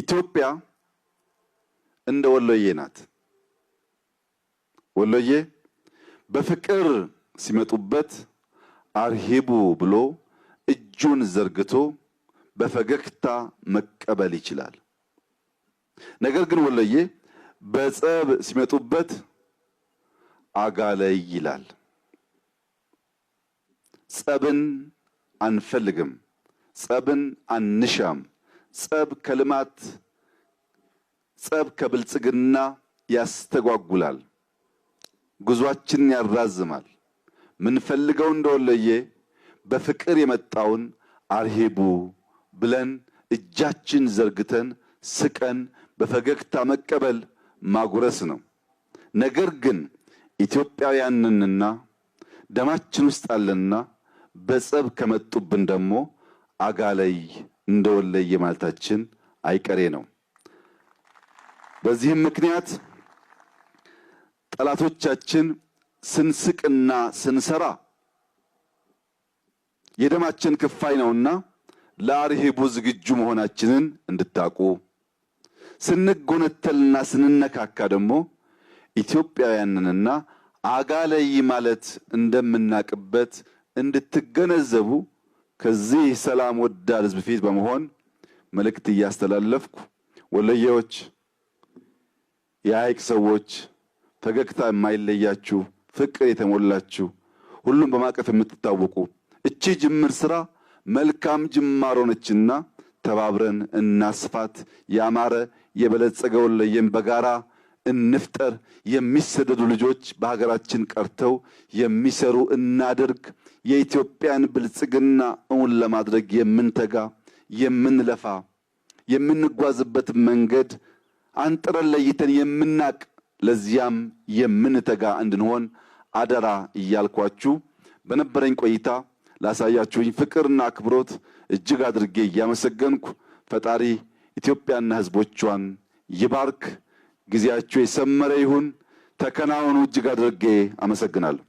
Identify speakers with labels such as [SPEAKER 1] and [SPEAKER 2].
[SPEAKER 1] ኢትዮጵያ እንደ ወሎዬ ናት። ወሎዬ በፍቅር ሲመጡበት አርሂቡ ብሎ እጁን ዘርግቶ በፈገግታ መቀበል ይችላል። ነገር ግን ወሎዬ በጸብ ሲመጡበት አጋለይ ይላል። ጸብን አንፈልግም። ጸብን አንሻም። ጸብ ከልማት፣ ጸብ ከብልጽግና ያስተጓጉላል፣ ጉዟችንን ያራዝማል። ምንፈልገው እንደ ወሎዬ በፍቅር የመጣውን አርሂቡ ብለን እጃችን ዘርግተን ስቀን በፈገግታ መቀበል ማጉረስ ነው። ነገር ግን ኢትዮጵያውያንንና ደማችን ውስጥ አለና በጸብ ከመጡብን ደግሞ አጋለይ እንደ ወለየ ማለታችን አይቀሬ ነው። በዚህም ምክንያት ጠላቶቻችን ስንስቅና ስንሰራ የደማችን ክፋይ ነውና ለአርሂቡ ዝግጁ መሆናችንን እንድታውቁ፣ ስንጎነተልና ስንነካካ ደግሞ ኢትዮጵያውያንንና አጋለይ ማለት እንደምናቅበት እንድትገነዘቡ ከዚህ ሰላም ወዳድ ሕዝብ ፊት በመሆን መልእክት እያስተላለፍኩ፣ ወሎዬዎች፣ የሐይቅ ሰዎች፣ ፈገግታ የማይለያችሁ፣ ፍቅር የተሞላችሁ፣ ሁሉም በማቀፍ የምትታወቁ፣ እቺ ጅምር ስራ መልካም ጅማሮ ነችና ተባብረን እናስፋት። ያማረ የበለጸገ ወሎዬን በጋራ እንፍጠር። የሚሰደዱ ልጆች በሀገራችን ቀርተው የሚሰሩ እናድርግ። የኢትዮጵያን ብልጽግና እውን ለማድረግ የምንተጋ፣ የምንለፋ፣ የምንጓዝበት መንገድ አንጥረን ለይተን የምናቅ፣ ለዚያም የምንተጋ እንድንሆን አደራ እያልኳችሁ፣ በነበረኝ ቆይታ ላሳያችሁኝ ፍቅርና አክብሮት እጅግ አድርጌ እያመሰገንኩ ፈጣሪ ኢትዮጵያና ሕዝቦቿን ይባርክ። ጊዜያችሁ የሰመረ ይሁን። ተከናወኑ። እጅግ አድርጌ አመሰግናለሁ።